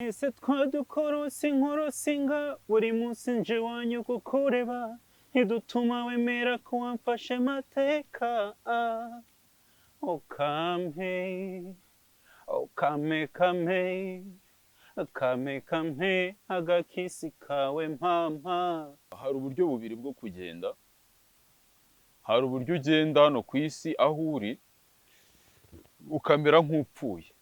Ese twadukora inkuru singa buri munsi nje iwanyu kukureba, ntidutuma wemera ko wamfashe mateka. Ukampe, ukame, kame kame kame agakisi kawe mama. Hari uburyo bubiri bwo kugenda. Hari uburyo ugenda hano ku isi aho uri ukamera nk'upfuye.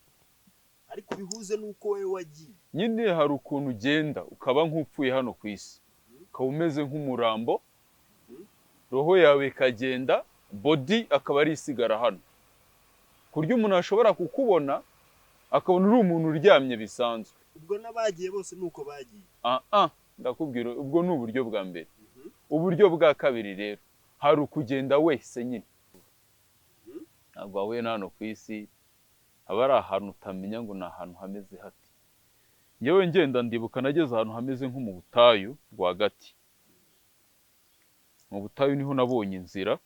Ariko bihuze n'uko wowe wagiye. Nyine hari ukuntu ugenda ukaba nk'upfuye hano ku isi, ukaba umeze nk'umurambo, roho yawe ikagenda, body akaba ari isigara hano, ku buryo umuntu ashobora kukubona akabona uri umuntu uryamye bisanzwe. Ubwo n'abagiye bose ni uko bagiye? Ah ah, ndakubwira, ubwo ni uburyo bwa mbere. Uburyo bwa kabiri rero, hari ukugenda wese nyine, ntabwo wahuye na hano ku isi, haba ari ahantu utamenya ngo ni ahantu hameze hate. Njyewe ngenda ndibuka nageze ahantu hameze nko mu butayu rwagati. Mu butayu niho nabonye inzira,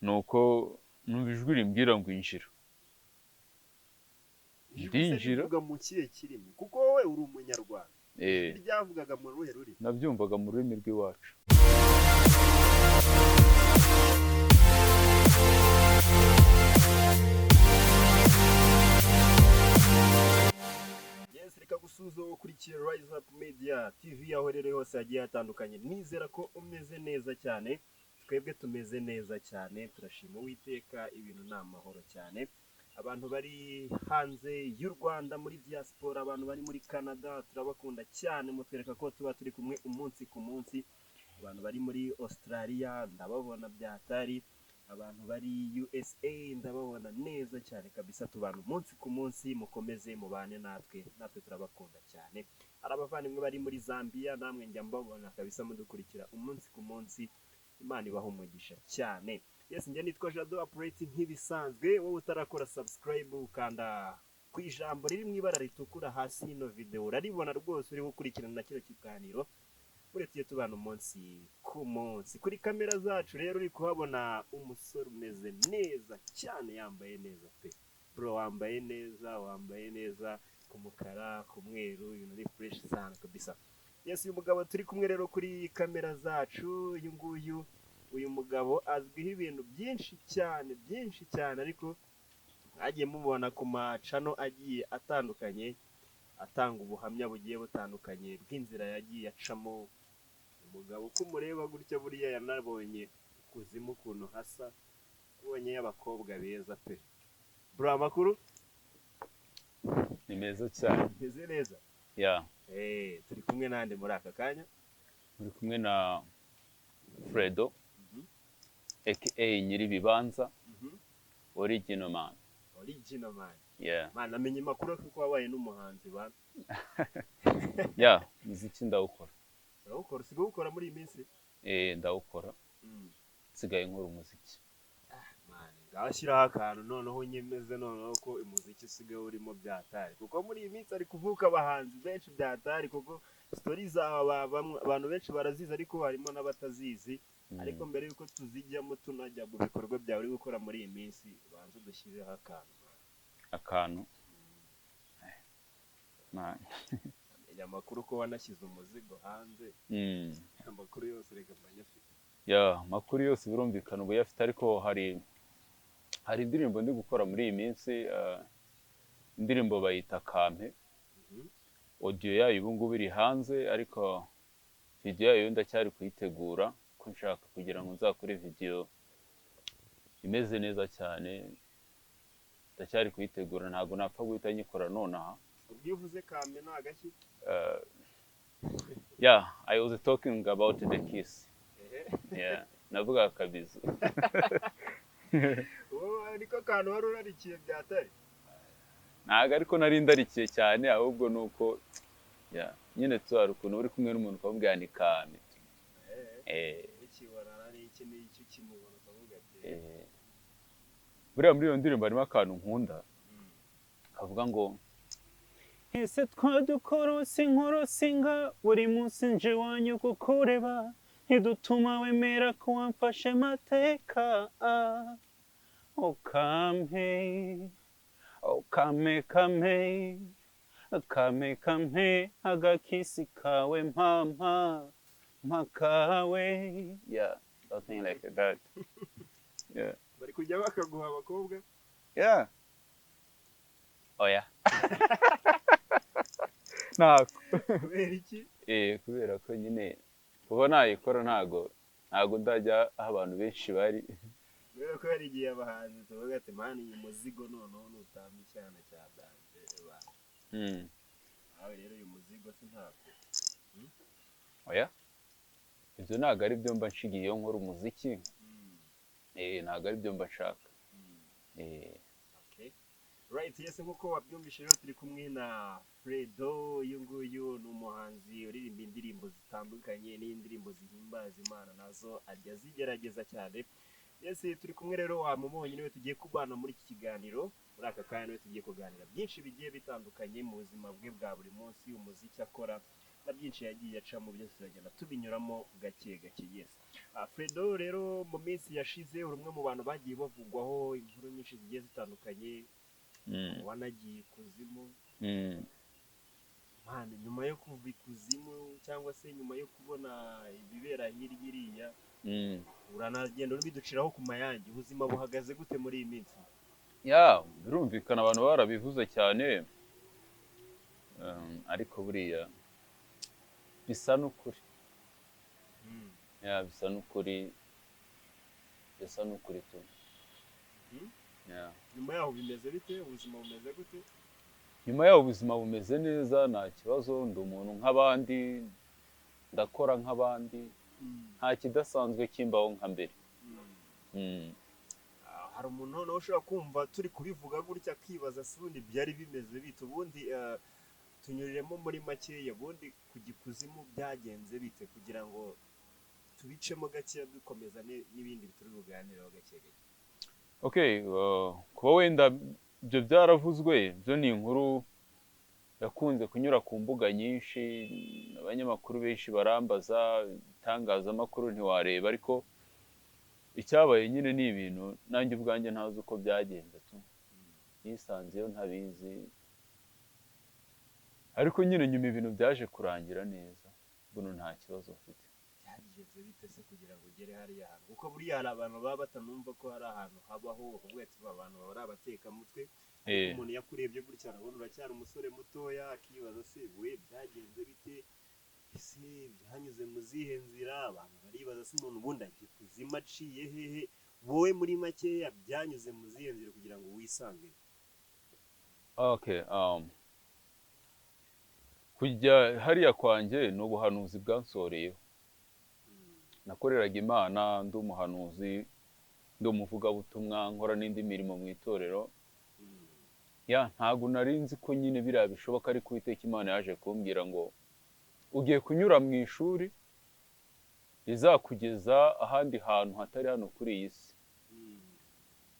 nuko numva ijwi rimbwira ngo injira. Ijwi se Ndinjira. rivuga mu kihe kirimi? Kuko wowe uri Umunyarwanda. Eh. Ijwi ryavugaga mu ruhe rurimi? Nabyumvaga mu rurimi rw'iwacu. Yes, reka gusuhuza wowe ukurikiye Rise Up Media TV aho rero hose hagiye hatandukanye. Nizera ko umeze neza cyane. Twebwe tumeze neza cyane, turashima Uwiteka, ibintu ni amahoro cyane. Abantu bari hanze y'u Rwanda muri diaspora, abantu bari muri Canada, turabakunda cyane, mutwereka ko tuba turi kumwe umunsi ku munsi. Abantu bari muri Australia ndababona byatari, abantu bari USA ndababona neza cyane kabisa, tubana umunsi ku munsi, mukomeze mubane natwe, natwe turabakunda cyane. Hari abavandimwe bari muri Zambia, namwe njya mbabona kabisa mudukurikira umunsi ku munsi, Imana ibaha umugisha cyane. Yes, njye nitwa Jado Operate nk'ibisanzwe. Wowe utarakora subscribe, ukanda ku ijambo riri mu ibara ritukura hasi y'ino video, uraribona rwose, uri gukurikirana na kino kiganiro, uretse tujye tubana umunsi ku munsi. Kuri kamera zacu rero uri kuhabona umusore umeze neza cyane, yambaye neza pe. Bro, wambaye neza, wambaye neza, ku mukara, ku mweru, ibintu ni fresh sana kabisa. Yes, uyu mugabo turi kumwe rero kuri kamera zacu, uyu nguyu, uyu mugabo azwiho ibintu byinshi cyane, byinshi cyane, ariko mwagiye mubona ku macano agiye atandukanye atanga ubuhamya bugiye butandukanye bw'inzira yagiye acamo. Umugabo uko umureba gutya, buriya yanabonye ikuzimu ukuntu hasa, ubonye y'abakobwa beza pe. Bro, amakuru? Ni meza cyane. Meze neza. Ya. Turi kumwe nande muri aka kanya? Uri kumwe na Fredo aka Nyiribibanza, original man. Original man. Yeah. Man, namenye amakuru kuko wabaye n'umuhanzi ba. Yeah, muziki ndawukora. Urawukora? Usigaye uwukora muri iyi minsi? Eh, ndawukora. Nsigaye nkora umuziki. Man, ngaho shyiraho akantu noneho nyemeze noneho ko umuziki usigaye urimo byatari, kuko muri iyi minsi hari kuvuka abahanzi benshi byatari, kuko story zawe abantu benshi barazizi ariko harimo n'abatazizi. Ariko mbere yuko tuzijyamo, tunajya mu bikorwa byawe uri gukora muri iyi minsi, ubanza udushyirireho akantu, man. Akantu, man. Menya amakuru ko wanashyize umuzigo hanze. Amakuru yose reka mbanye afite. Ya, amakuru yose birumvikana ubu uyafite, ariko hari indirimbo ndi gukora muri iyi minsi, indirimbo bayita Kampe. Audio yayo ubu ngubu iri hanze, ariko video yayo ndacyari kuyitegura, ko nshaka kugira ngo nzakore video imeze neza cyane. Ndacyari kuyitegura, ntabwo napfa guhita nyikora nonaha. Ubwo iyo uvuze Kampe ni agashyi? Yeah, I was talking about the kiss. Ehe. Yeah, navuga akabizu. Wowe niko kantu wari urarikiye byatari? Ntabwo ariko nari ndarikiye cyane, ahubwo ni uko, yeah, nyine tu hari ukuntu uri kumwe n'umuntu ukamubwira ni Kampe. Ukibonana n'iki n'iki, ukimubona ukavuga ati Buriya muri iyo ndirimbo harimo akantu nkunda kavuga ngo Ese twadukora inkuru singa buri munsi nje iwanyu kukureba, ntidutuma wemera ko wamfashe mateka. Ukampe, ukame kame. Kampe kampe agakisi kawe mama makawe. Yeah, something like that. Yeah. Bari kujya bakaguha abakobwa? Yeah. Oya, ntako. Kubera iki? Kubera ko nyine kuba nayikora ntago ndajya aho abantu benshi bari. Kubera ko hari igihe abahanzi tuvuga ati: "Man, uyu muzigo noneho nutamba icyana cya danger ba." Nawe rero uyu muzigo si ntabwo. Oya, ibyo ntabwo ari byo mba nshigiye iyo nkora umuziki. Ntabwo ari byo mba nshaka. Okay. Right, yes, nkuko wabyumvise rero turi kumwe na Fredo. Uyu nguyu ni umuhanzi uririmba indirimbo zitandukanye n'indirimbo zihimbaza Imana, nazo ajya azigerageza cyane. Yes, turi kumwe rero, wamubonye, niwe tugiye kubana muri iki kiganiro muri aka kanya, niwe tugiye kuganira byinshi bigiye bitandukanye mu buzima bwe bwa buri munsi, umuziki akora na byinshi yagiye acamo, byose turagenda tubinyuramo gake gake. Yes. Fredo rero, mu minsi yashize uri umwe mu bantu bagiye bavugwaho inkuru nyinshi zigiye zitandukanye, wanagiye ikuzimu. Man, nyuma yo kuva ikuzimu cyangwa se nyuma yo kubona ibibera hirya iriya, uranagenda ubiduciraho ku mayange, ubuzima buhagaze gute muri iyi minsi? Ya, birumvikana abantu barabivuze cyane. Ariko buriya bisa n'ukuri. Ya, bisa n'ukuri, bisa n'ukuri tu. Ya. Nyuma yaho bimeze bite? Ubuzima bumeze gute? Nyuma yaho ubuzima bumeze neza, nta kibazo. Ndi umuntu nk'abandi, ndakora nk'abandi, nta kidasanzwe kimbaho nka mbere. Ah, hari umuntu noneho ushobora kumva turi kubivuga gutya akibaza se ubundi byari bimeze bite? Ubundi tunyuriremo muri makeya, ubundi kujya ikuzimu byagenze bite, kugira ngo tubicemo gakeya dukomeza n'ibindi turi buganireho gake gake. Okay, kuba wenda ibyo byaravuzwe byo ni inkuru yakunze kunyura ku mbuga nyinshi, abanyamakuru benshi barambaza, itangazamakuru ntiwareba, ariko icyabaye nyine ni ibintu nanjye ubwanjye ntazi uko byagenze tu. Nisanzeyo ntabizi, ariko nyine nyuma ibintu byaje kurangira neza, buno nta kibazo mfite. Byagenze bite se kugira ngo ugere hariya hantu? Kuko buriya hari abantu baba batanumva ko hari ahantu habaho, bakavuga ati: "Ba bantu baba ari abatekamutwe." Ariko umuntu yakurebye gutya arabona uracyari umusore mutoya, akibaza se we byagenze bite? Ese byanyuze mu zihe nzira? Abantu baribaza se umuntu ubundi ajya ikuzimu aciye hehe? Wowe muri makeya byanyuze mu zihe nzira kugira ngo wisange? Okay, kujya hariya kwanjye ni ubuhanuzi bwansohoreyeho. Nakoreraga Imana ndi umuhanuzi, ndi umuvugabutumwa, nkora n'indi mirimo mu itorero. Ya, ntabwo nari nzi ko nyine biriya bishoboka, ariko Uwiteka Imana yaje kumbwira ngo ugiye kunyura mu ishuri rizakugeza ahandi hantu hatari hano kuri iyi si.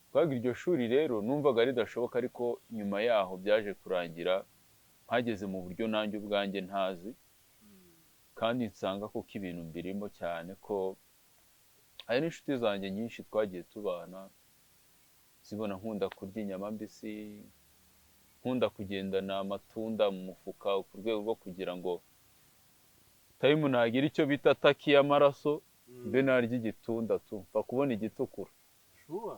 Twaga iryo shuri rero numvaga ridashoboka, ariko nyuma yaho byaje kurangira mpageze mu buryo nanjye ubwanjye ntazi, kandi nsanga koko ibintu mbirimo cyane, ko hari n'inshuti zanjye nyinshi twagiye tubana zibona nkunda kurya inyama mbisi, nkunda kugendana amatunda mu mufuka ku rwego rwo kugira ngo time nagira icyo bita attack y'amaraso mbe narya igitunda tu, mfa kubona igitukura. Sure?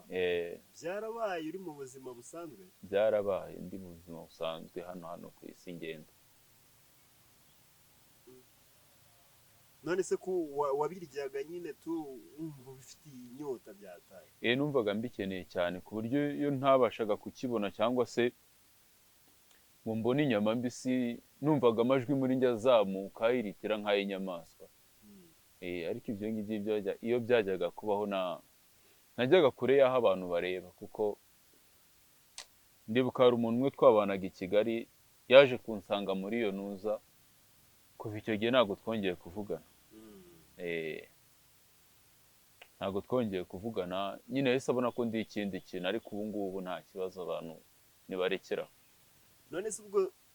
Byarabaye uri mu buzima busanzwe? Byarabaye ndi mu buzima busanzwe hano ku isi ngenda. None se ko wabiryaga nyine tu wumva ubifitiye inyota byataye? Numvaga mbikeneye cyane, ku buryo iyo ntabashaga kukibona cyangwa se ngo mbone inyama mbisi, numvaga amajwi muri njye azamuka yiritira nk'ay'inyamaswa. Ariko ibyo ngibyo iyo byajyaga kubaho na najyaga kure y'aho abantu bareba, kuko ndibuka hari umuntu umwe twabanaga i Kigali yaje kunsanga muri iyo ntuza. Kuva icyo gihe ntabwo twongeye kuvugana. Ntabwo twongeye kuvugana nyine, yahise abona ko ndi ikindi kintu, ariko ubu ngubu nta kibazo, abantu nibarekeraho. None se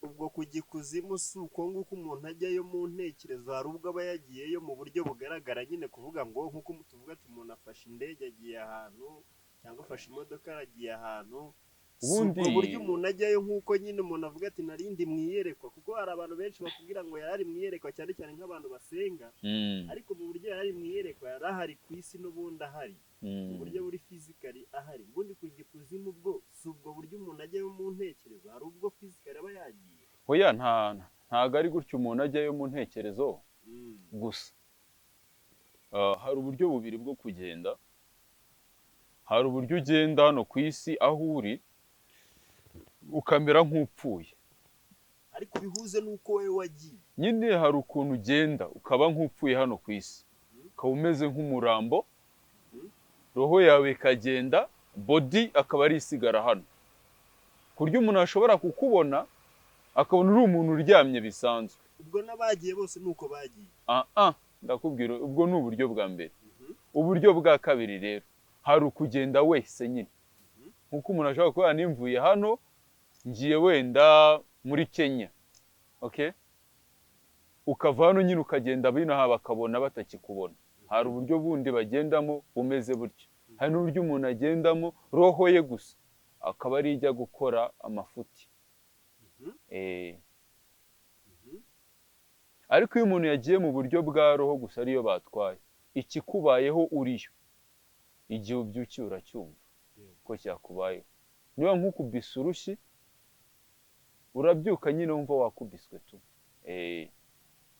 ubwo kujya ikuzimu si uko nguko umuntu ajyayo mu ntekerezo? Hari ubwo aba yagiyeyo mu buryo bugaragara nyine, kuvuga ngo nk'uko tuvuga ati umuntu afashe indege agiye ahantu, cyangwa afashe imodoka aragiye ahantu, Ubundi Ubwo buryo umuntu ajyayo nk'uko nyine umuntu avuga ati narindi mu iyerekwa, kuko hari abantu benshi bakubwira ngo yarari mu iyerekwa, cyane cyane nk'abantu basenga, ariko mu buryo yarari mu iyerekwa yari ahari ku isi n'ubundi ahari mu buryo buri physically ahari. Ubundi kujya ikuzimu bwo si ubwo buryo umuntu ajyayo mu ntekerezo, hari ubwo physically aba yagiye. Oya, ntago ari gutyo umuntu ajyayo mu ntekerezo gusa. Hari uburyo bubiri bwo kugenda. Hari uburyo ugenda hano ku isi aho uri ukamera nk'upfuye, ariko bihuze n'uko wowe wagiye. Nyine hari ukuntu ugenda ukaba nk'upfuye hano ku isi, ukaba umeze nk'umurambo, roho yawe ikagenda, body akaba ari isigara hano, ku buryo umuntu ashobora kukubona akabona uri umuntu uryamye bisanzwe. Ubwo n'abagiye bose ni uko bagiye? Ah, ndakubwira, ubwo ni uburyo bwa mbere. Uburyo bwa kabiri rero, hari ukugenda wese nyine, nk'uko umuntu ashobora kuba nimvuye hano ngiye wenda muri Kenya, okay? Ukava hano nyine ukagenda bino aha bakabona batakikubona. Hari uburyo bundi bagendamo bumeze butyo. Hari n'uburyo umuntu agendamo roho ye gusa akaba ari ijya gukora amafuti. Ariko iyo umuntu yagiye mu buryo bwa roho gusa ariyo batwaye, ikikubayeho uriyo igihe ubyukiye uracyumva ko cyakubayeho. Niba nk'ukubise urushyi, urabyuka nyine wumva wakubiswe tu.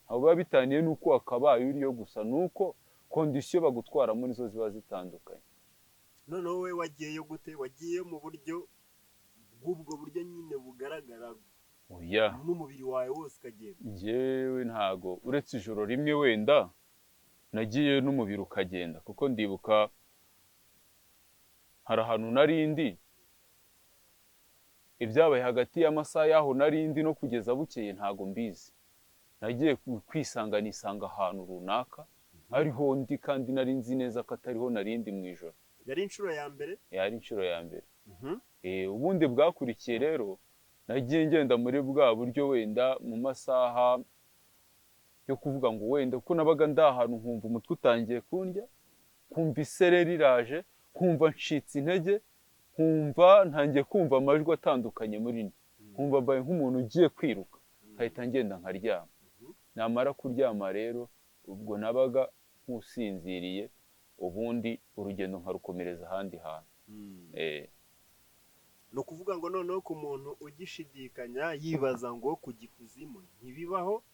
Ntabwo biba bitaniye n'uko wakabaye uriyo gusa, ni uko condition bagutwaramo nizo ziba zitandukanye. Noneho wowe wagiyeyo gute? Wagiyeyo mu buryo bw'ubwo buryo nyine bugaragara, Oya. n'umubiri wawe wose ukagenda? Njyewe ntago, uretse ijoro rimwe wenda nagiye n'umubiri ukagenda, kuko ndibuka hari ahantu nari ndi, ibyabaye hagati y'amasaha y'aho nari ndi no kugeza bukeye ntago mbizi. Nagiye kwisanga nisanga ahantu runaka ariho ndi, kandi nari nzi neza ko atariho nari ndi mu ijoro. Yari inshuro ya mbere? Yari inshuro ya mbere. Ubundi bwakurikiye rero, nagiye ngenda muri bwa buryo wenda mu masaha yo kuvuga ngo wenda kuko nabaga ndi ahantu nkumva umutwe utangiye kundya, nkumva isereri iraje, nkumva ncitse intege, nkumva ntangiye kumva amajwi atandukanye muri njye, nkumva mbaye nk'umuntu ugiye kwiruka, nkahita ngenda nkaryama. Namara kuryama rero, ubwo nabaga nk'usinziriye, ubundi urugendo nkarukomereza ahandi hantu. Ni ukuvuga ngo noneho ku muntu ugishidikanya yibaza ngo kujya ikuzimu ntibibaho,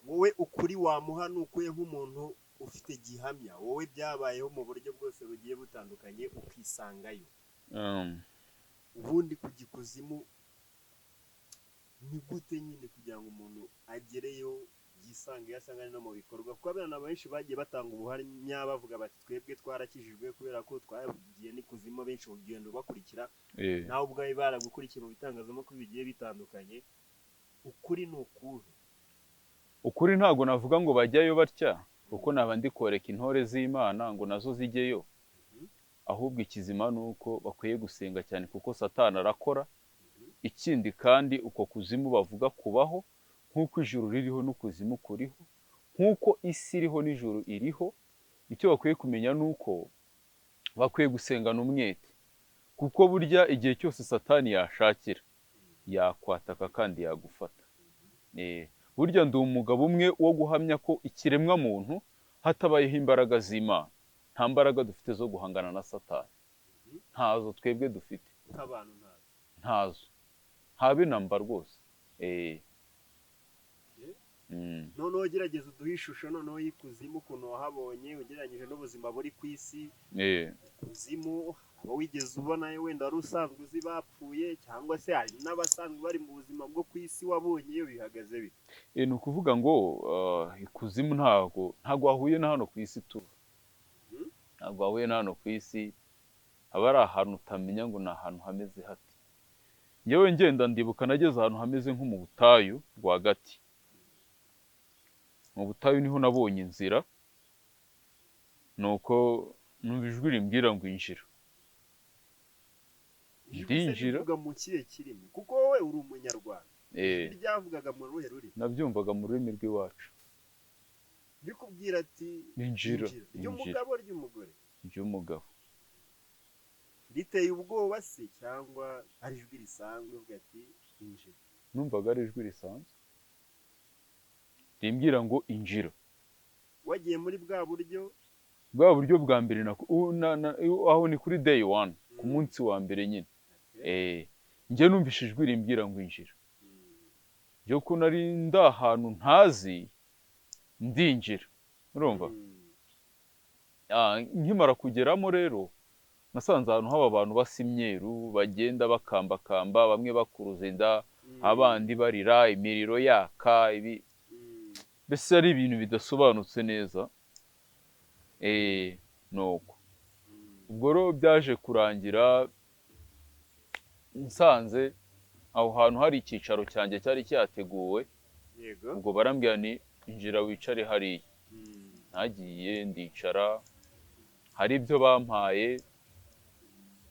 wowe ukuri wamuha ni ukuye nk'umuntu ufite gihamya, wowe byabayeho mu buryo bwose bugiye butandukanye ukisangayo? Ubundi kujya ikuzimu ni gute nyine, kugira ngo umuntu agereyo yisange asanga ari no mu bikorwa? Kuko abana benshi bagiye batanga ubuhamya bavuga bati twebwe twarakijijwe kubera ko twagiye n'ikuzimu, benshi urugendo bakurikira, nawe ubwawe baragukurikiye mu bitangazamakuru bigiye bitandukanye. Ukuri ni ukuhe? Ukuri, ntabwo navuga ngo bajyayo batya, kuko naba ndi koreka intore z'Imana ngo nazo zijyeyo. Ahubwo ikizima ni uko bakwiye gusenga cyane, kuko Satani arakora. Ikindi kandi, uko kuzimu bavuga kubaho nk'uko ijuru ririho n'ukuzimu kuriho, nk'uko isi iriho n'ijuru iriho. Icyo bakwiye kumenya ni uko bakwiye gusengana umwete, kuko burya igihe cyose Satani yashakira yakwataka kandi yagufata. Burya ndi umugabo umwe wo guhamya ko ikiremwa muntu hatabayeho imbaraga z'Imana, nta mbaraga dufite zo guhangana na Satani, ntazo twebwe dufite. Nk'abantu ntazi? Ntazo, habe na mba rwose. Noneho gerageza uduhe ishusho noneho y'ikuzimu, ukuntu wahabonye ugereranyije n'ubuzima buri ku isi. Ikuzimu abo wigeze ubona wenda wari usanzwe uzi bapfuye, cyangwa se hari n'abasanzwe bari mu buzima bwo ku isi wabonye, iyo bihagaze bite? Ni ukuvuga ngo ikuzimu ntago hahuye na hano ku isi tuba, ntabwo hahuye na hano ku isi. Haba ari ahantu utamenya ngo ni ahantu hameze hate. Njyewe ngenda ndibuka nageze ahantu hameze nko mu butayu rwagati. Mu butayu niho nabonye inzira, nuko numva ijwi rimbwira ngo injira. Ijwi se Ndinjira. rivuga mu kihe kirimi? Kuko wowe uri umunyarwanda. Ijwi ryavugaga mu ruhe rurimi? Nabyumvaga mu rurimi rw'iwacu. Rikubwira ati Injira. Injira. Ry'umugabo, ry'umugore? Ry'umugabo. Riteye ubwoba se cyangwa ari ijwi risanzwe uvuga ati injira? Numvaga ari ijwi risanzwe rimbwira ngo injira. Wagiye muri bwa buryo? Bwa buryo bwa mbere, aho ni kuri day one, ku munsi wa mbere nyine. Njye numvise ijwi rimbwira ngo injira. Njye ko nari ndi ahantu ntazi, ndinjira, urumva? Nkimara kugeramo rero, nasanze ahantu haba abantu basa imyeru, bagenda bakambakamba, bamwe bakuruza inda, abandi barira, imiriro yaka, ibi mbese ari ibintu bidasobanutse neza. Nuko ubwo rero byaje kurangira nsanze aho hantu hari icyicaro cyanjye cyari cyateguwe. Ubwo barambwira ni injira wicare hariya. Nagiye ndicara, hari ibyo bampaye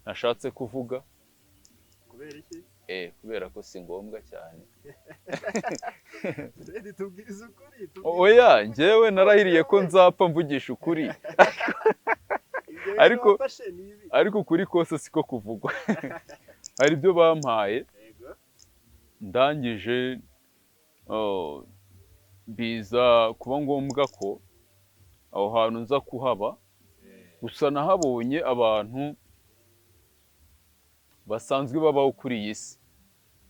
nashatse kuvuga. Kubera iki? Kubera ko si ngombwa cyane. Fred, tubwirize ukuri, tubwirize. Oya, njyewe narahiriye ko nzapfa mvugisha ukuri. Ibyo bintu wafashe ni ibi. Ariko ukuri kose siko kuvugwa. Hari ibyo bampaye. Ndangije, oh, biza kuba ngombwa ko aho hantu nza kuhaba. Gusa nahabonye abantu basanzwe babaho kuri iyi si,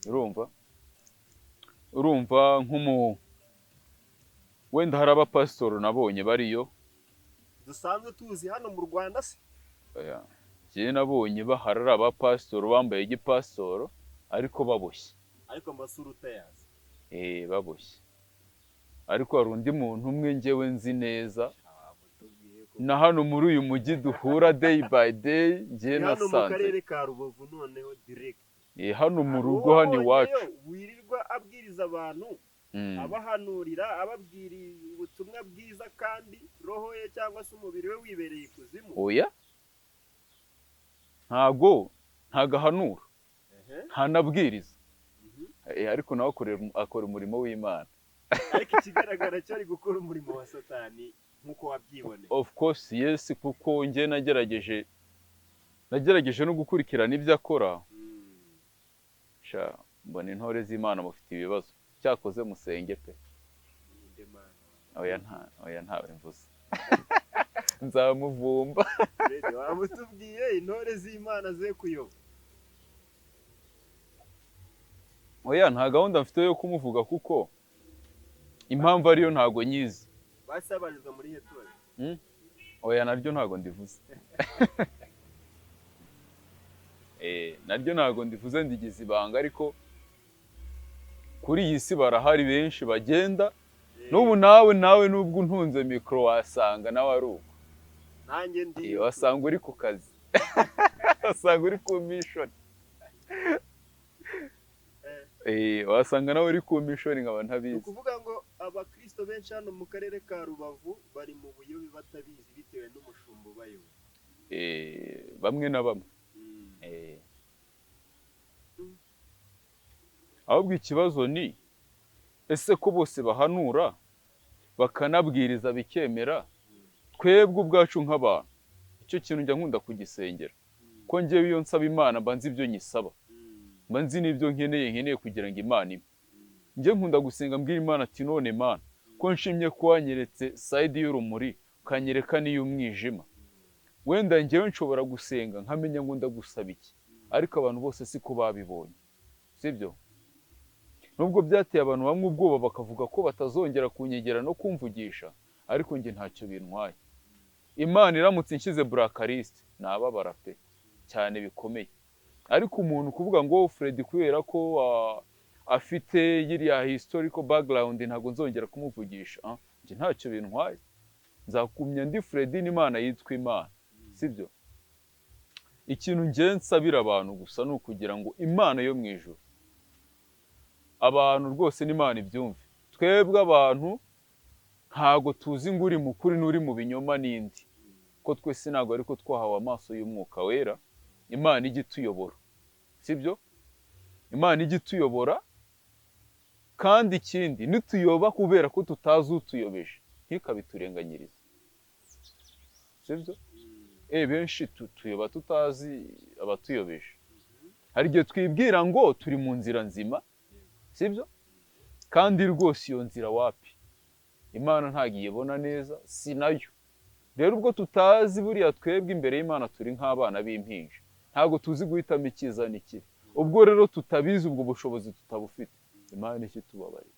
urumva wenda hari abapasitoro nabonye bariyo. Dusanzwe tuzi hano mu Rwanda se? Oya, njyewe nabonye bahari ari abapasitoro bambaye igipasitoro ariko baboshye. Ariko amasura utayazi? Baboshye, ariko hari undi muntu umwe njyewe nzi neza Tubwiye ko na hano muri uyu mujyi duhura day by day, njyewe Ni hano mu nasanze karere ka Rubavu noneho direct? Hano mu rugo, hano iwacu. Wirirwa abwiriza abantu, abahanurira, ababwira ubutumwa bwiza, kandi roho ye cyangwa se umubiri we wibereye ikuzimu? Oya, ntago ahanura, ntanabwiriza. Ariko nawe akora umurimo w'Imana. Ariko ikigaragara cyo ari gukora umurimo wa Satani nk'uko wabyiboneye. Of course yes, kuko njye nagerageje no gukurikirana ibyo akora. Sha, mbona intore z'Imana mufite ibibazo, cyakoze musenge pe. Ninde Mana? Oya, ntawe mvuze, nzamuvumba. Fred, wamutubwiye, intore z'Imana ze kuyoba. Oya, nta gahunda mfite yo kumuvuga, kuko impamvu ariyo ntago nyizi. Basabarizwa muri iyo torero? Oya, naryo ntago ndivuze. Naryo ntago ndivuze, ndigize ibanga, ariko kuri iyi si barahari benshi bagenda. N'ubu nawe nubwo untunze mikoro, wasanga nawe ari uko. Nanjye ndi. Wasanga uri ku kazi, wasanga uri ku mission. Wasanga nawe uri ku mission nkaba Ni ntabizi. ukuvuga ngo abakristo benshi hano mu karere ka Rubavu bari mu buyobe batabizi bitewe n'umushumba ubayoboye? Bamwe na bamwe. Ahubwo ikibazo ni ese ko bose bahanura bakanabwiriza bikemera, twebwe ubwacu nk'abantu, icyo kintu njya nkunda kugisengera, ko njyewe iyo nsaba Imana mba nzi ibyo nyisaba, mba nzi n'ibyo nkeneye kugira ngo Imana impe. Njye nkunda gusenga mbwira Imana ati: "None Mana, ko nshimye ko wanyeretse side y'urumuri, ukanyereka n'iy'umwijima, wenda njyewe nshobora gusenga nkamenya ngo ndagusaba iki, ariko abantu bose siko babibonye, sibyo?" Nubwo byateye abantu bamwe ubwoba bakavuga ko batazongera kunyegera no kumvugisha, ariko njye ntacyo bintwaye. Imana iramutse inshyize blacklist nababara pe, cyane bikomeye. Ariko umuntu kuvuga ngo Fred kubera ko afite yiriya historical background ntabwo nzongera kumuvugisha, njye ntacyo bintwaye. Nzakumya ndi Fred n'Imana yitwa Imana, sibyo? Ikintu njye nsabira abantu gusa ni ukugira ngo Imana yo mu ijuru, abantu rwose n'Imana ibyumve, twebwe abantu ntago tuzi ngo uri mukuri n'uri mu binyoma n'indi, ko twese ntabwo ariko twahawe amaso y'umwuka wera. Imana ijya ituyobora, sibyo? Imana ijya ituyobora. Kandi ikindi, nituyoba kubera ko tutazi utuyobeje, ntikabiturenganyirize, sibyo? Benshi tuyoba tutazi abatuyobeje. Hari igihe twibwira ngo turi mu nzira nzima, sibyo? Kandi rwose iyo nzira wapi, Imana ntabwo iyibona neza, si nayo. Rero ubwo tutazi, buriya twebwe imbere y'Imana turi nk'abana b'impinja, ntabwo tuzi guhitamo icyiza n'ikibi. Ubwo rero tutabizi, ubwo bushobozi tutabufite, Imana icyo itubabarira.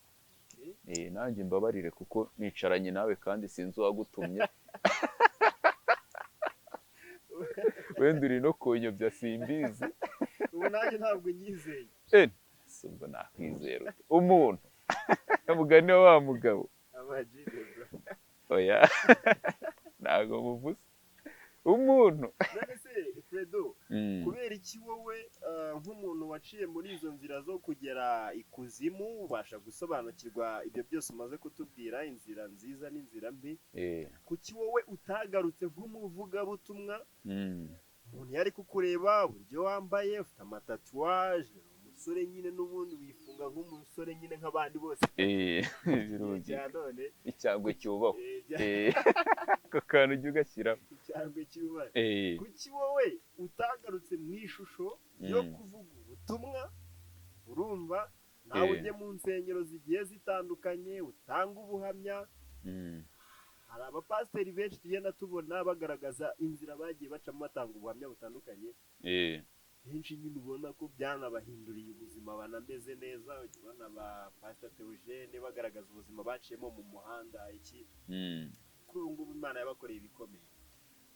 Nanjye mbabarire kuko nicaranye nawe kandi sinzi uwagutumye, wenda uri no kunyobya simbizi. Ubu nanjye ntabwo nyizeye. Si ubwo nakwizera ute umuntu mugani wa mugabo? Amajide bro. Oya, ntabwo muvuze umuntu. None se Fredo, kubera iki wowe nk'umuntu waciye muri izo nzira zo kugera ikuzimu, ubasha gusobanukirwa ibyo byose umaze kutubwira, inzira nziza n'inzira mbi, kuki wowe utagarutse nk'umuvugabutumwa? Umuntu yari kukureba uburyo wambaye, ufite amatatuwaje, umusore nyine n'ubundi wifunga nk'umusore nyine nk'abandi bose. Birumvikana. Cya none. Icyangwe cyubahwa. Ako kantu ujya ugashyiramo. Icyangwe cyubahwa. Kuki wowe utagarutse mu ishusho yo kuvuga ubutumwa? Urumva nawe ujye mu nsengero zigiye zitandukanye utanga ubuhamya. Hari abapasiteri benshi tugenda tubona bagaragaza inzira bagiye bacamo, batanga ubuhamya butandukanye. Benshi nyine ubona ko byanabahinduriye ubuzima, banameze neza. Ujya ubona ba Pastor Theogene bagaragaza ubuzima baciyemo mu muhanda iki. Kuri ubu ngubu Imana yabakoreye ibikomeye.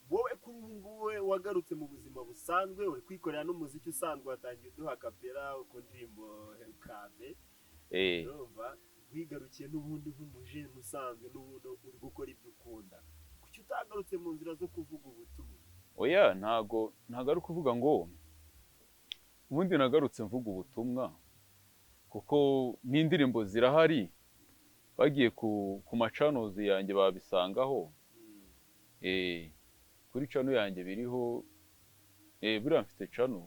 Wowe kuri ubu ngubu wagarutse mu buzima busanzwe, uri kwikorera n'umuziki usanzwe, watangiye uduha kapera ku ndirimbo Kave. Urumva wigarukiye n'ubundi nk'umujene usanzwe, n'ubundi uri gukora ibyo ukunda. Kuki utagarutse mu nzira zo kuvuga ubutumwa? Oya, ntago ari ukuvuga ngo ubundi nagarutse mvuga ubutumwa, kuko n'indirimbo zirahari, bagiye ku macanozi yanjye babisangaho. Kuri channel yanjye biriho. Buriya mfite channel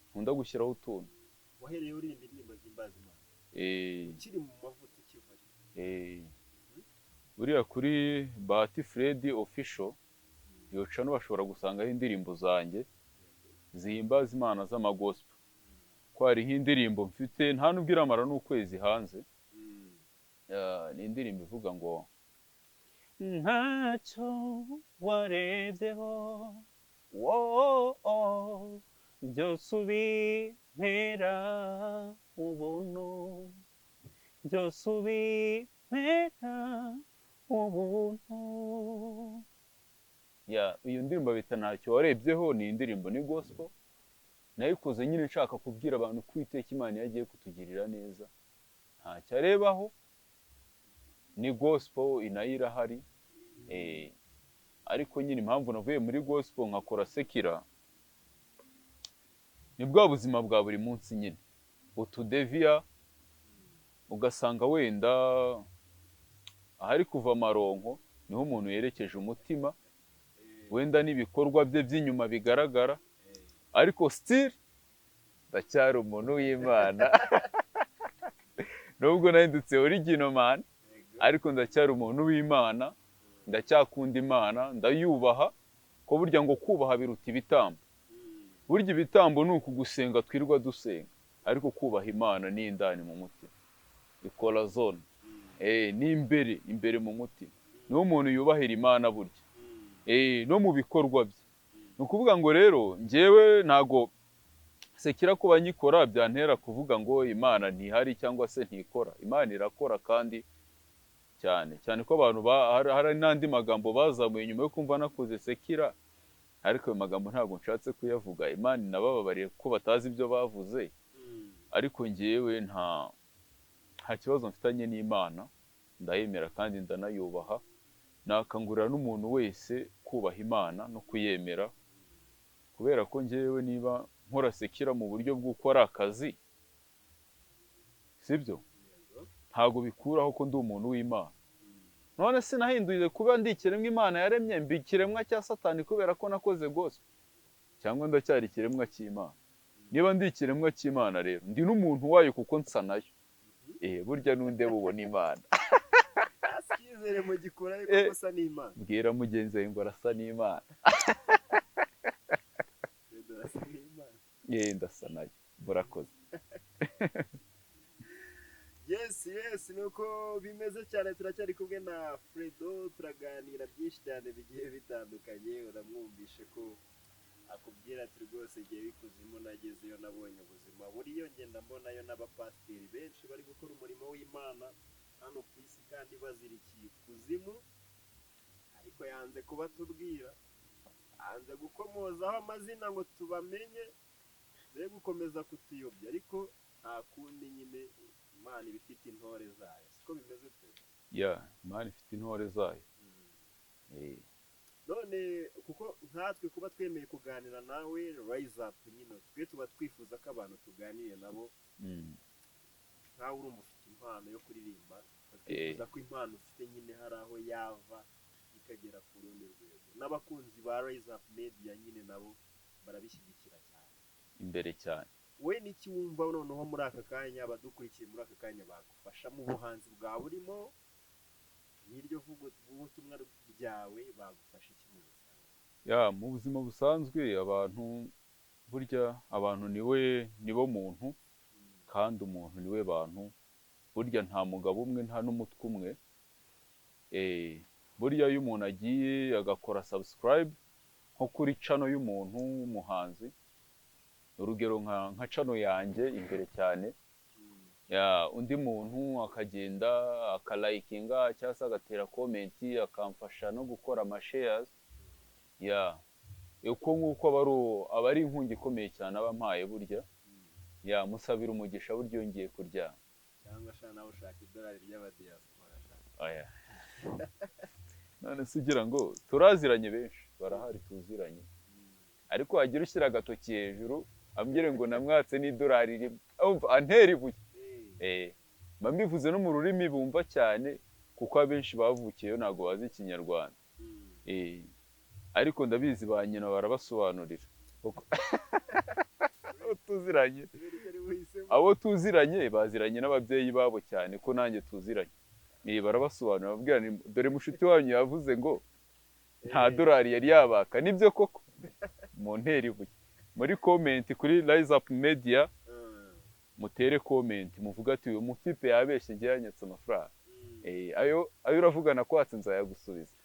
nkunda gushyiraho utuntu. Wahereye uririmba indirimbo zihimbaza Imana ukiri mu mavuta ukivayo? Buriya kuri Bahati Fred Official, iyo channel bashobora gusangaho indirimbo zanjye zihimbaza Imana z'amagospel, ko hari nk'indirimbo mfite nta nubwo iramara n'ukwezi hanze. Ni indirimbo ivuga ngo ntacyo warebyeho, wooo, byose ubimpera ubuntu, byose ubimpera ubuntu. Ya, iyo ndirimbo bita Ntacyo Warebyeho, ni indirimbo, ni gospel. Nayikoze nyine nshaka kubwira abantu ko Uwiteka Imana iyo agiye kutugirira neza ntacyo arebaho. Ni gospel inayo irahari. Ariko nyine impamvu navuye muri gospel nkakora secular ni bwa buzima bwa buri munsi nyine utudeviya, ugasanga wenda ahari kuva amaronko niho umuntu yerekeje umutima, wenda n'ibikorwa bye by'inyuma bigaragara, ariko still ndacyari umuntu w'Imana. Nubwo nahindutse original man, ariko ndacyari umuntu w'Imana, ndacyakunda Imana, ndayubaha, ko burya ngo kubaha biruta ibitambo. Burya ibitambo ni ukugusenga twirwa dusenga, ariko kubaha Imana ni indani mu mutima, ikora zone, ni imbere imbere mu mutima niho umuntu yubahira Imana burya, no mu bikorwa bye. Ni ukuvuga ngo rero njyewe ntago secular kuba nyikora byantera kuvuga ngo Imana ntihari cyangwa se ntikora. Imana irakora kandi cyane cyane ko abantu hari n'andi magambo bazamuye nyuma yo kumva nakoze secular, ariko ayo magambo ntabwo nshatse kuyavuga. Imana inabababariye kuko batazi ibyo bavuze. Ariko njyewe nta kibazo mfitanye n'Imana, ndayemera kandi ndanayubaha. Nakangurira n'umuntu wese kubaha Imana no kuyemera, kubera ko njyewe niba nkora secular mu buryo bw'uko ari akazi, sibyo, ntabwo bikuraho ko ndi umuntu w'Imana. None sinahinduye kuba ndi ikiremwa Imana yaremye, mba ikiremwa cya Satani kubera ko nakoze gospel, cyangwa ndacyari ikiremwa cy'Imana? Niba ndi ikiremwa cy'Imana rero ndi n'umuntu wayo kuko nsa nayo. Burya n'undeba ubona Imana. Icyizere mu gikora ariko gusa n'Imana. Bwira mugenzi wawe ngo arasa n'Imana. Urasa n'Imana. Ye, ndasa nayo, murakoze. Yes, nuko bimeze cyane. Turacyari kumwe na Fredo, turaganira byinshi cyane bigiye bitandukanye. Uramwumvishe ko akubwira ati rwose igihe bikuzimu nagezeyo nabonye ubuzima buriyo, ngenda mbonayo n'abapasiteri benshi bari gukora umurimo w'Imana hano ku isi kandi bazirikiye ikuzimu, ariko yanze kubatubwira, yanze gukomozaho amazina ngo tubamenye, be gukomeza kutuyobya. Ariko nta kundi nyine, Imana iba ifite intore zayo, siko bimeze pe? Ya, Imana ifite intore zayo. None kuko nkatwe kuba twemeye kuganira nawe Rise Up nyine, twe tuba twifuza ko abantu tuganiriye nabo, nkawe urumva ufite impano yo kuririmba, tuba twifuza ko impano ufite nyine hari aho yava ikagera ku rundi rwego, n'abakunzi ba Rise Up Media nyine nabo barabishyigikira cyane. Imbere cyane. We n'iki wumva noneho muri aka kanya abadukurikiye muri aka kanya bagufasha mu buhanzi bwawe urimo n'iryo vuga ubutumwa ryawe, bagufasha iki mu buzima? Ya, mu buzima busanzwe abantu, burya abantu niwe nibo muntu, kandi umuntu niwe bantu. Burya nta mugabo umwe, nta n'umutwe umwe. Burya iyo umuntu agiye agakora subscribe nko kuri channel y'umuntu w'umuhanzi, urugero nka channel yanjye imbere cyane, ya, undi muntu akagenda akalikinga cyangwa se agatera comment, akamfasha no gukora amashares, ya, uko nguko aba ari inkunga ikomeye cyane aba ampaye. Burya ya musabira umugisha burya iyo ngiye kuryama. Cyangwa sha nawe ushaka idolari ry'abadiaspora sha? Oya, none se ugira ngo turaziranye? Benshi barahari tuziranye, ariko wagira ushyira agatoki hejuru ambwire ngo namwatse n'idolari rimwe, umva antera ibuye. Mba mbivuze no mu rurimi bumva cyane, kuko abenshi bavukiyeyo ntabwo bazi Ikinyarwanda. Ariko ndabizi ba nyina barabasobanurira. Abo tuziranye, abo tuziranye baziranye n'ababyeyi babo cyane ko nanjye tuziranye. Barabasobanurira, babwira nti, dore mushuti wanyu yavuze ngo nta dolari yari yabaka, nibyo koko? Mu ntera ibuye muri comment kuri Rise Up Media, mutere comment muvuga ati uyu mutipe yabeshye, ngiye yanyatse amafaranga. Ayo uravugana kwatse nzayagusubiza,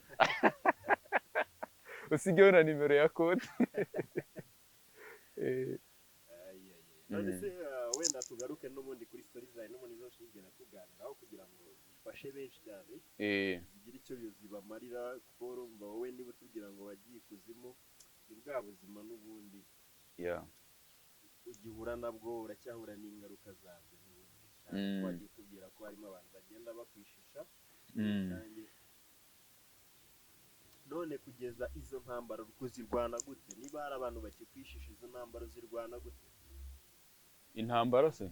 usigeho na nimero ya konti. None se wenda tugaruke n'ubundi kuri story zawe n'ubundi zose tugenda tuganiraho kugira ngo zifashe benshi cyane, zigire icyo zibamarira, kuko urumva wowe niba utubwira ngo wagiye ikuzimu, ni bwa buzima n'ubundi ugihura nabwo, uracyahura n'ingaruka zabyo n'ubundi cyane ko wagiye utubwira ko harimo abantu bagenda bakwishisha muri rusange. None kugeza izo ntambara uri kuzirwana gute? Niba hari abantu bakikwishisha, izo ntambaro zirwana gute? Intambara se?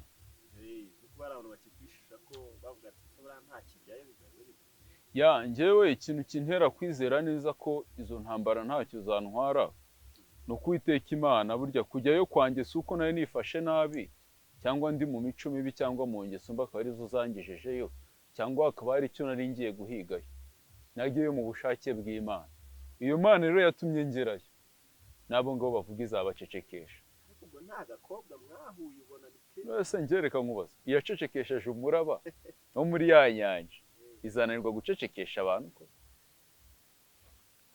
Kuko hari abantu bakikwishisha ko bavuga ati "Se buriya nta kijyayo bimeze bite?" Ya, njyewe ikintu kintera kwizera neza ko izo ntambara ntacyo zantwara ni uko Imana, burya kujyayo kwanjye si uko nari nifashe nabi cyangwa ndi mu mico mibi cyangwa mu ngeso mbi akaba arizo zangejejeyo, cyangwa hakaba hari icyo nari ngiye guhigayo. Nagiyeyo mu bushake bw'Imana. Iyo Mana rero yatumye ngerayo, n'abo ngabo bavuga izabacecekesha. Ariko ubwo nta gakobwa mwahuye ubona ni keza? None se njye nkubaza, iyacecekesheje umuraba wo muri ya nyanja izananirwa gucecekesha abantu ko?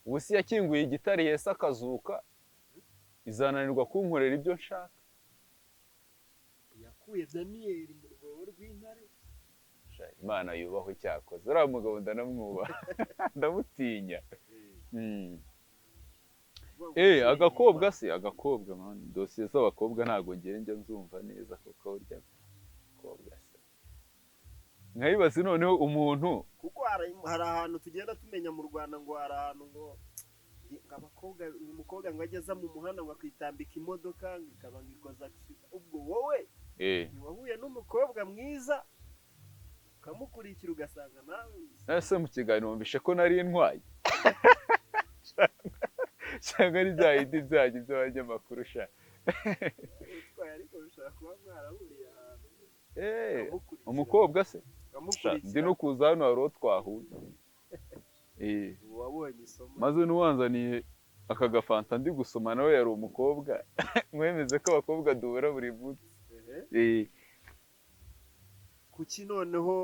Ubu si yakinguye igitare Yesu akazuka, izananirwa kunkorera ibyo nshaka? Yakuye Daniyeli mu rwobo rw'intare. Sha, Imana yubahwe. Cyakoze uriya mugabo ndanamwubaha, ndamutinya. Uvuga ngo Eh, agakobwa se, agakobwa man, dosiye z'abakobwa ntabwo njya nzumva neza, kuko burya agakobwa se nkayibaza noneho umuntu Kuko hari ahantu tugenda tumenya mu Rwanda ngo hari ahantu ngo abakobwa, umukobwa ngo ageze mu muhanda ngo akitambika imodoka ngo ikaba ngo ikoza accident. Ubwo wowe ntiwahuye n'umukobwa mwiza ukamukurikira ugasanga nawe Ese mu kiganiro wumvishe ko nari ntwaye, cyangwa ari bya bindi byanyu by'abanyamakuru sha? Utwaye, ariko bishobora kuba mwarahuriye ahantu ukamukurikira. Umukobwa se? Sha, Ukamukurikira. Ndi no kuza hano hari uwo twahuye. Ubu wabonye isomo. Maze n'uwanzaniye. Aka gafanta ndi gusoma nawe yari umukobwa, mwemeze ko abakobwa duhura buri munsi. Ehe. Kuki noneho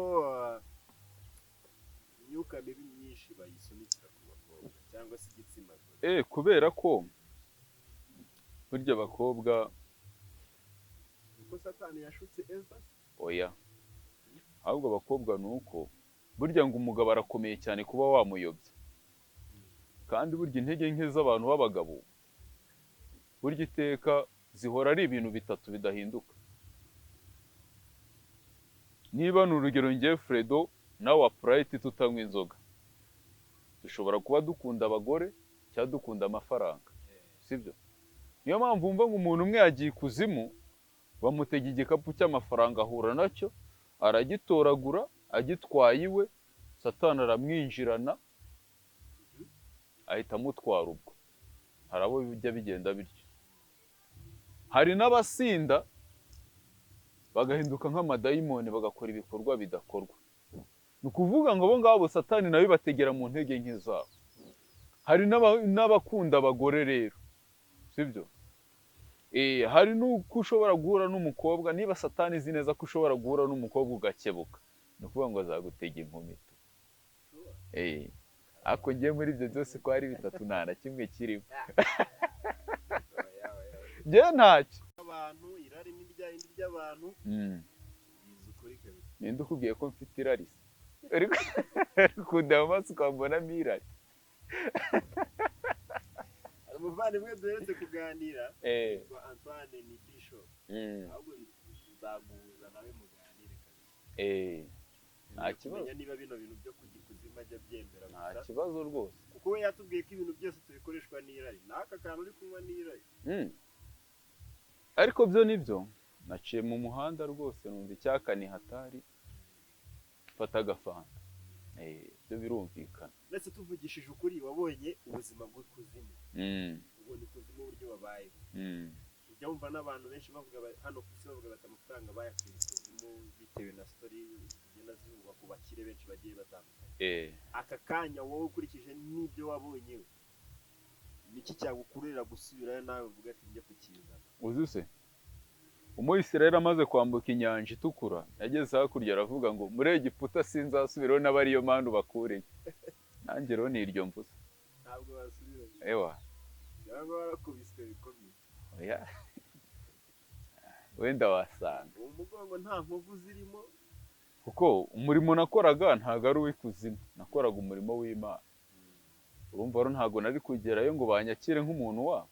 imyuka mibi myinshi bayisunikira ku bakobwa cyangwa se igitsina gore? Kubera ko burya abakobwa Uko Satani yashutse Eva se? Oya, ahubwo abakobwa ni uko burya ngo umugabo arakomeye cyane kuba wamuyobya, kandi burya intege nke z'abantu b'abagabo burya iteka zihora ari ibintu bitatu bidahinduka. Niba ni urugero, ngewe Fredo nawe wa Purayiti tutanywa inzoga, dushobora kuba dukunda abagore cyangwa dukunda amafaranga, sibyo? Niyo mpamvu wumva ngo umuntu umwe yagiye ikuzimu, bamutega igikapu cy'amafaranga, ahura nacyo aragitoragura, agitwaye iwe, Satani aramwinjirana, ahita amutwara. Ubwo hari abo bijya bigenda bityo. Hari n'abasinda bagahinduka nk'amadayimoni, bagakora ibikorwa bidakorwa. Ni ukuvuga ngo abo ngabo Satani nawe bategera mu ntege nke zabo. Hari n'abakunda abagore rero, sibyo? Hari n'uko ushobora guhura n'umukobwa, niba Satani izi neza ko ushobora guhura n'umukobwa ugakebuka, ni ukuvuga ngo azagutega inkumi tu. Ariko njye muri ibyo byose ko ari bitatu, nta na kimwe kirimo. Oya, oya, oya. Njyewe ntacyo. Abantu irari ni rya rindi ry'abantu. Bizi ukuri kabisa. Ninde ukubwiye ko mfite irari se? Uri kundeba amaso ukambonamo irari? Hari umuvandimwe duherutse kuganira witwa Antoine, ni bishop. Ahubwo nzaguhuza nawe muganire kabisa. Nta Nkeneye kibazo. kumenya niba bino bintu byo kujya ikuzimu ajya abyemera Nta gusa, kibazo rwose. kuko we yatubwiye ko ibintu byose tubikoreshwa n'irari, n'aka kantu uri kunywa n'irari. Ariko byo nibyo, naciye mu muhanda rwose numva icyaka ni hatari, mfata agafanta. Byo birumvikana. Ndetse tuvugishije ukuri, wabonye ubuzima bw'ikuzimu, ubona ikuzimu uburyo babayeho. Ujya wumva n'abantu benshi bavuga hano ku isi bavuga bati amafaranga bayakuye ikuzimu, bitewe na story zigenda zivugwa ku bakire benshi bagiye batandukanye. Aka kanya wowe ukurikije n'ibyo wabonye, niki cyagukururira gusubirayo nawe uvuga ati njye kukizana? Uzi se, Umuyisiraheli amaze kwambuka Inyanja Itukura, yageze hakurya aravuga ngo muri Egiputa sinzasubirayo, n'abariyo mpamvu bakureye. Nanjye rero ni iryo mvuze. Ntabwo basubirayo? Ewa. Cyangwa warakubiswe bikomeye? Oya, wenda wasanga Uwo mugongo nta nkovu zirimo? Kuko umurimo nakoraga ntabwo ari uw'ikuzimu, nakoraga umurimo w'Imana. Urumva rero ntabwo nari kugerayo ngo banyakire nk'umuntu wabo.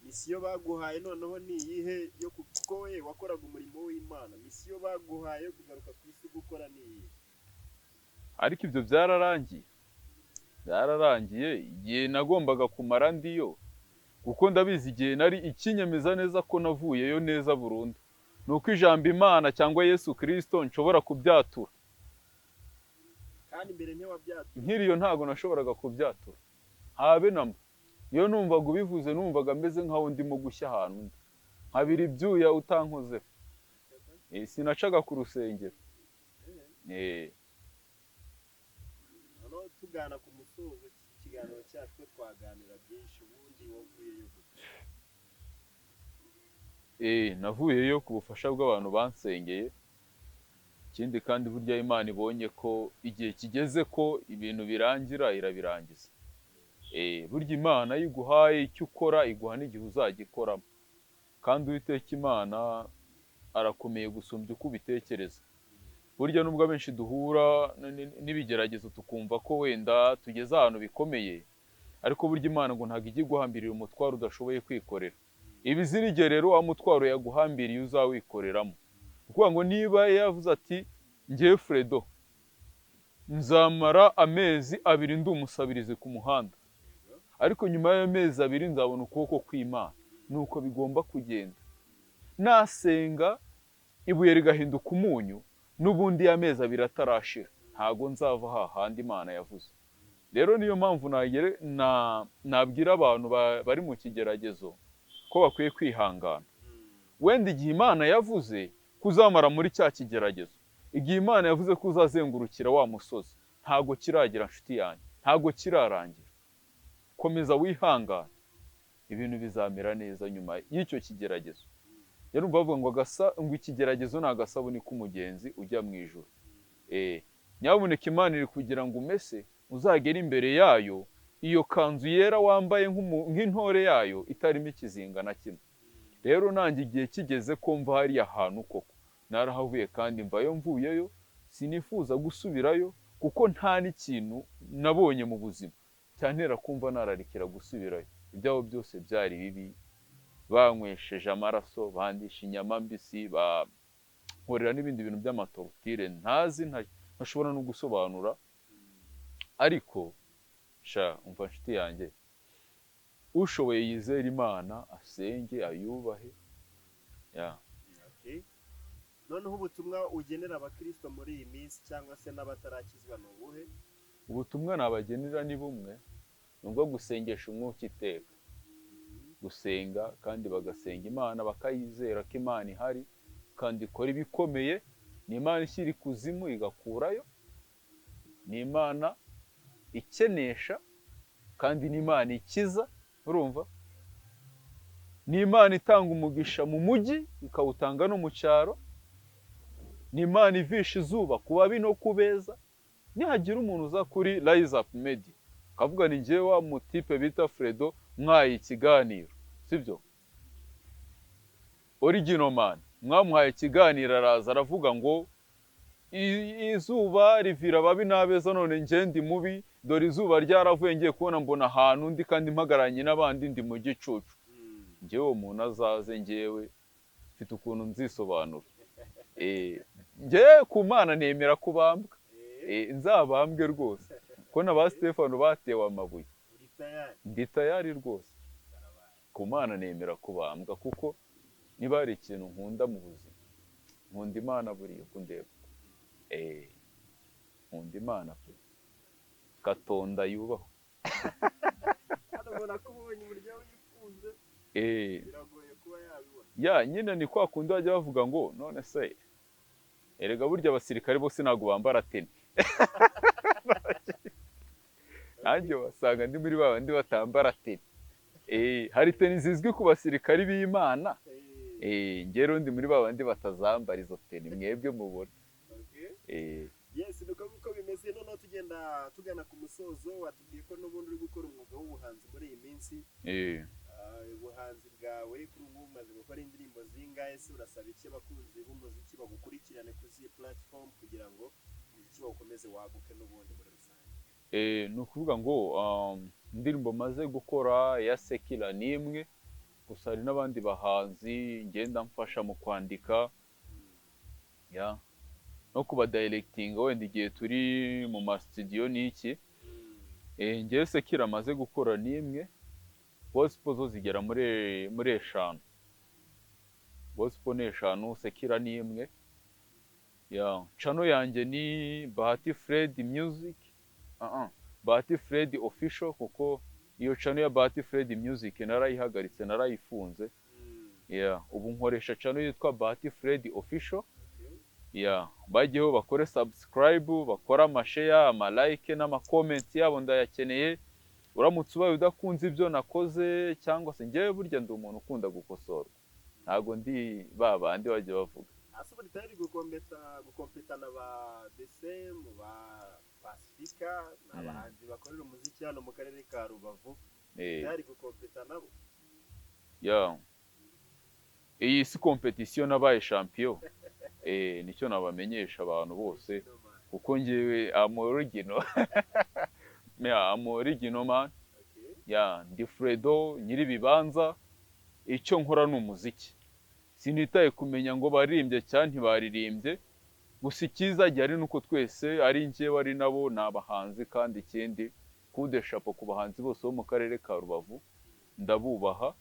Mission baguhaye noneho ni iyihe yo kuko we wakoraga umurimo w'Imana, mission baguhaye yo kugaruka ku isi gukora ni iyihe? Ariko ibyo byararangiye, byararangiye igihe nagombaga kumara ndiyo, kuko ndabizi igihe nari ikinyemeza neza ko navuyeyo neza burundu ni uko ijambo Imana cyangwa Yesu Kirisito nshobora kubyatura. Kandi mbere ntiwabyatura? Nkiriyo ntabwo nashoboraga kubyatura habe namba. Iyo numvaga ubivuze, numvaga meze nkaho ndimo gushya ahantu undi nkabira ibyuya utankozeho. Sinacaga ku rusengero. Noneho tugana ku musozo ikiganiro cyacu, ko twaganira byinshi, ubundi wavuyeyo gute? Navuyeyo ku bufasha bw'abantu bansengeye. Ikindi kandi, burya Imana ibonye ko igihe kigeze ko ibintu birangira, irabirangiza. Burya Imana iyo iguhaye icyo ukora, iguha n'igihe uzagikoramo. Kandi Uwiteka Imana arakomeye gusumbya uko ubitekereza. Burya nubwo abenshi duhura n'ibigeragezo tukumva ko wenda tugeze ahantu bikomeye, ariko burya Imana ngo ntabwo ijya iguhambirira umutwaro udashoboye kwikorera. Iba igihe rero wa mutwaro yaguhambiriye uzawikoreramo. Ni ukuvuga ngo niba yavuze ati ngewe Fredo nzamara amezi 2 ndi umusabirizi ku muhanda, ariko nyuma y'ayo mezi 2 nzabona ukuboko kw'Imana, nuko bigomba kugenda. Nasenga ibuye rigahinduka umunyu, n'ubundi y'amezi 2 atarashira ntago nzava hahandi Imana yavuze. Rero niyo mpamvu nabwira abantu bari mu kigeragezo ko bakwiye kwihangana. Wenda igihe Imana yavuze kuzamara muri cya kigeragezo, igihe Imana yavuze ko uzazengurukira wa musozi, ntago kiragera nshuti yanjye, ntago kirarangira. Komeza wihangane, ibintu bizamera neza nyuma y'icyo kigeragezo. Rero umva bavuga ngo ngo ikigeragezo ni agasabuni k'umugenzi ujya mu ijuru. Nyabuneka Imana iri kugira ngo umese, uzagere imbere yayo iyo kanzu yera wambaye nk'intore yayo itarimo ikizinga na kimwe. Rero nanjye igihe kigeze ko mva hariya hantu koko narahavuye, kandi mvayo mvuyeyo sinifuza gusubirayo, kuko nta n'ikintu nabonye mu buzima cyantera kumva nararikira gusubirayo. Ibyabo byose byari bibi, banywesheje amaraso, bandisha inyama mbisi, bankorera n'ibindi bintu by'ama torture ntazi, ntashobora no gusobanura. Ariko sha umva nshuti yanjye, ushoboye yizere Imana, asenge, ayubahe ya. Okay. Noneho ubutumwa ugenera abakristo muri iyi minsi cyangwa se n'abatarakizwa ni ubuhe? Ubutumwa nabagenera ni bumwe, ni ubwo gusengesha umwuka iteka, gusenga kandi bagasenga Imana, bakayizera ko Imana ihari kandi ikora ibikomeye. Ni Imana ishyira ikuzimu igakurayo, ni Imana ikenesha kandi ni Imana ikiza, urumva? Ni Imana itanga umugisha mu mujyi ikawutanga no mu cyaro, ni Imana ivisha izuba ku babi no ku beza. Nihagira umuntu uza kuri Rise Up Media akavuga ni njyewe wa mutipe bita Fredo mwaye ikiganiro, sibyo? Original man mwamuhaye ikiganiro, araza aravuga ngo izuba rivira ababi n'abeza, none njye ndi mubi, dore izuba ryaravuye, ngiye kubona mbona ahantu ndi kandi mpagararanye n'abandi ndi mu gicucu. Njyewe uwo muntu azaze, njyewe mfite ukuntu nzisobanura. Njyewe ku Mana nemera kubambwa, nzabambwe rwose, ko na ba Stefano batewe amabuye. Uri tayari? Ndi tayari rwose, ku Mana nemera kubambwa, kuko niba hari ikintu nkunda mu buzima, nkunda Imana. Buriya kundeba, nkunda Imana pe, Katonda yubahwe. Hano ubona ko ubonye uburyo wifunze, biragoye kuba yabibona. Ya nyine ni kwa kundi bajya bavuga ngo none se erega burya abasirikare bose ntabwo bambara tenue. Nanjye wasanga ndi muri ba bandi batambara tenue. Hari tenue zizwi ku basirikari b'Imana. Njye rero ndi muri ba bandi batazambara izo tenue mwebwe mubona. Yes, niko uko bimeze. Noneho tugenda tugana ku musozo, watubwiye ko n'ubundi uri gukora umwuga w'ubuhanzi muri iyi minsi. Ubuhanzi bwawe kuri ubu umaze gukora indirimbo zingahe se? Urasaba iki abakunzi b'umuziki bagukurikirane kuri izi platform kugira ngo umuziki wawe ukomeze waguke n'ubundi muri rusange? Ni ukuvuga ngo indirimbo maze gukora ya secular ni imwe gusa. Hari n'abandi bahanzi ngenda mfasha mu kwandika, ya no kubadirectinga wenda igihe turi mu masitudiyo n'iki. Njyewe secular maze gukora ni imwe, gospel zo zigera muri 5. Gospel ni 5, secular ni imwe. Ya channel yanjye ni Bahati Fred Music, Bahati Fred Official, kuko iyo channel ya Bahati Fred Music narayihagaritse, narayifunze. Yeah, ubu nkoresha channel yitwa Bahati Fred Official. Yeah, bajyeho bakore subscribe, bakore ama share, ama like n'ama comment yabo ndayakeneye. Uramutse ubaye udakunze ibyo nakoze cyangwa se, njyewe burya ndi umuntu ukunda gukosorwa, ntabwo ndi ba bandi bajya bavuga. Hasi ubu tayari gukompetana ba Desem, ba Pasifika, ni abahanzi bakorera umuziki hano mu karere ka Rubavu, tayari gukompeta nabo? Ya, iyi si competition, nabaye champion. Nicyo nabamenyesha abantu bose, kuko njyewe am original, yeah, am original man. Ya, ndi Fredo nyir'ibibanza, icyo nkora ni umuziki, sinitaye kumenya ngo baririmbye cyangwa ntibaririmbye. Gusa icyiza gihari ni uko twese, ari njyewe ari nabo, ni abahanzi. Kandi ikindi, kude chapeau ku bahanzi bose bo mu karere ka Rubavu, ndabubaha,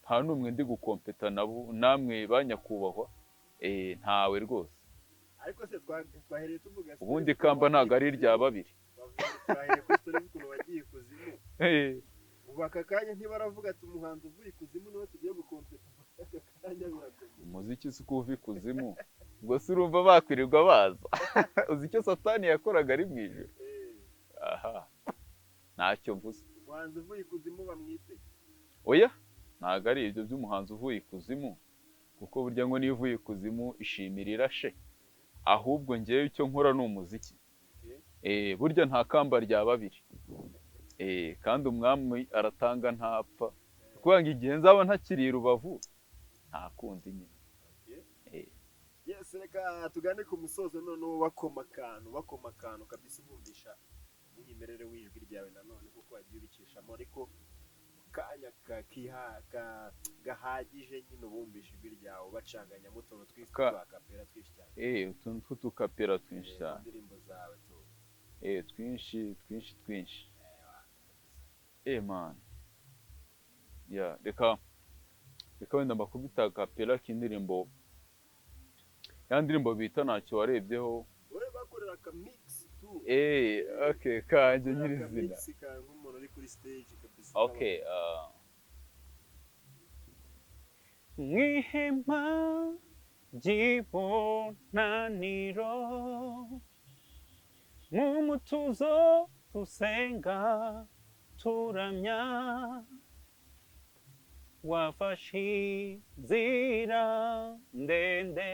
nta n'umwe ndi gukompeta nabo, namwe ba nyakubahwa, ntawe rwose. Ariko se twahereye tuvuga Ubundi ikamba ntabwo ari irya babiri. Twahereye kuri story z'ukuntu wagiye ikuzimu. Ubu aka kanya ntibaravuga ati umuhanzi uvuye ikuzimu niwe tugiye gukompeta, aka kanya birakomeye. Umuziki si uko uva ikuzimu, ubwo se urumva bakwirirwa baza? Uzi icyo Satani yakoraga ari mu ijuru? Aha ntacyo mvuze. Umuhanzi uvuye ikuzimu bamwite. Oya, ntabwo ari ibyo by'umuhanzi uvuye ikuzimu, kuko burya ngo niyo uvuye ikuzimu ishimira irashe. Ahubwo ngewe icyo nkora ni umuziki. Burya nta kamba rya babiri. Kandi umwami aratanga ntapfa. Kuvuga ngo igihe nzaba ntakiri i Rubavu, nta kundi nyine. Yes, reka tugane ku musozo noneho. Bakoma akantu kabisa, ubumvisha umwimerere w'ijwi ryawe nanone, kuko wagiye ubicishamo, ariko mu kanya gahagije nyine ubumvisha ijwi ryawe, ubacanganyamo utuntu twinshi twa acapella twinshi cyane. Utuntu tw'utucapella twinshi mu cyane. ndirimbo zawe tu. Twinshi twinshi twinshi. Man, yeah, reka wenda mbakubita acapella k'indirimbo, ya ndirimbo bita "Ntacyo warebyeho". Wowe bakorera aka mix tu. Okay, kanjye Bakorera aka nyirizina. mix kawe nk'umuntu uri kuri stage kabisa. Okay. Mw'ihema ry'ibonaniro, mu mutuzo dusenga turamya, wafashe inzira ndende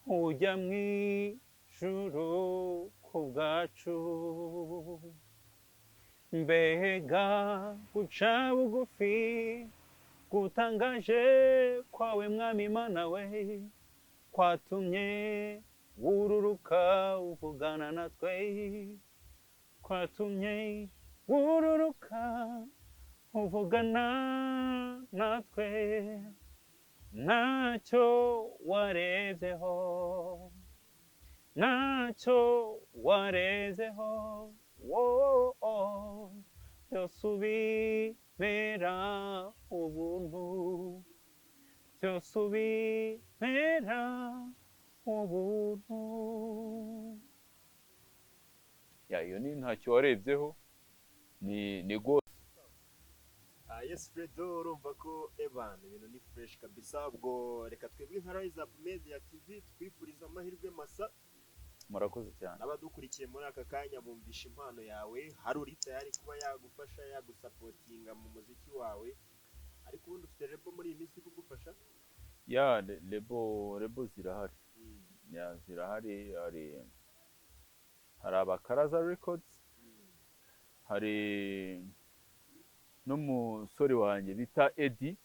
ujya mw'ijuru ku bwacu. Mbega guca bugufi gutangaje kwawe, Mwami Mana we, kwatumye wururuka uvugana natwe, kwatumye wururuka uvugana natwe. Ntacyo warebyeho, ntacyo warezeho, wooo, byose ubibera ubuntu, byose ubibera ubuntu. Yeah, iyo ni "Ntacyo warebyeho", ni go. Ah, yes, Fredo, urumva ko evan ibintu ni fresh kabisa. Ubwo reka twebwe nka Rise Up Media TV twifuriza amahirwe masa. Murakoze cyane. N'abadukurikiye muri aka kanya bumvisha impano yawe, hari uri tayari kuba yagufasha, yagusupportinga mu muziki wawe. Ariko ubundi ufite label muri iyi minsi iri kugufasha? Yeah, label zirahari. Yeah, zirahari. Hari Abakaraza Records, hari n'umusore wanjye bita Eddie,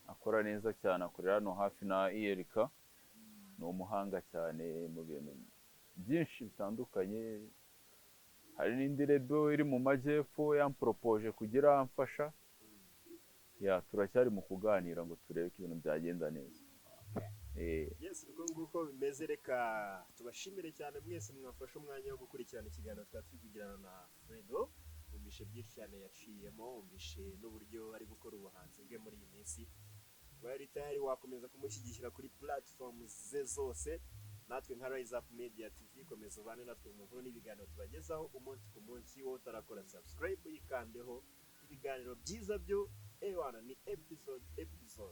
akora neza cyane, akorera hano hafi na Iyerika. Ni umuhanga cyane mu bintu byinshi bitandukanye. Hari n'indi label iri mu majyepfo yamporopoje kugira amfasha. Yeah, turacyari mu kuganira ngo turebe ko ibintu byagenda neza. Yes, uko nguko bimeze. Reka tubashimire cyane mwese mwafashe umwanya wo gukurikirana ikiganiro twari turi kugirana na Fredo. Wumvishe byinshi cyane yaciyemo, wumvishe n'uburyo ari gukora ubuhanzi bwe muri iyi minsi. Wari tayari wakomeza kumushyigikira kuri platform ze zose. Natwe nka Rise Up Media TV, komeza ubane natwe mu nkuru n'ibiganiro tubagezaho umunsi ku munsi. Wowe utarakora subscribe, yikandeho. Ibiganiro byiza byo ewana ni episode episode.